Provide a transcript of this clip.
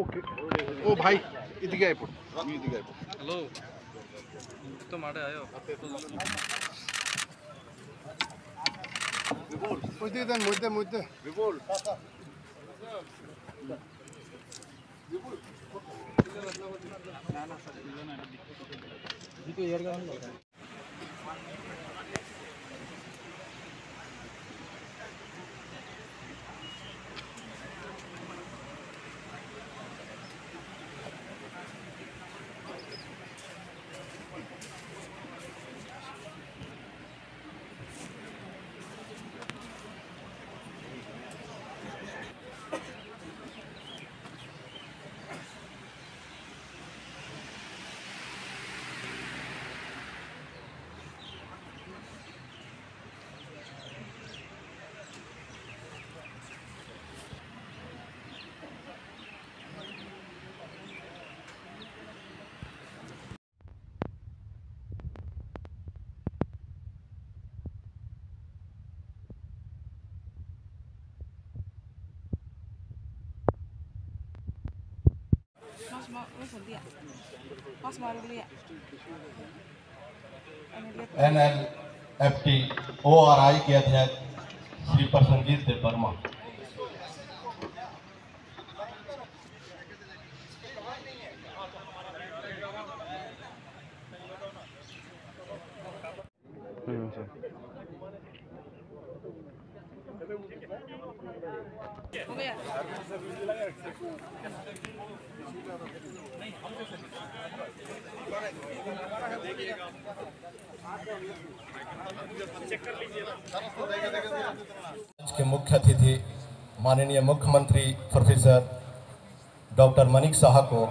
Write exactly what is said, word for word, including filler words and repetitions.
ওকে। ও ভাই, এদিকে আয় পড়ো, তুমি এদিকে আয় পড়ো। হ্যালো, তো মাঠে আয়ো। মধ্যে দেন, মধ্যে, মধ্যে। एनएलएफटी ओआरआई के अध्यक्ष श्री प्रसन्नजीत देव वर्मा। आज के मुख्य अतिथि माननीय मुख्यमंत्री प्रोफेसर डॉक्टर मानिक साहा को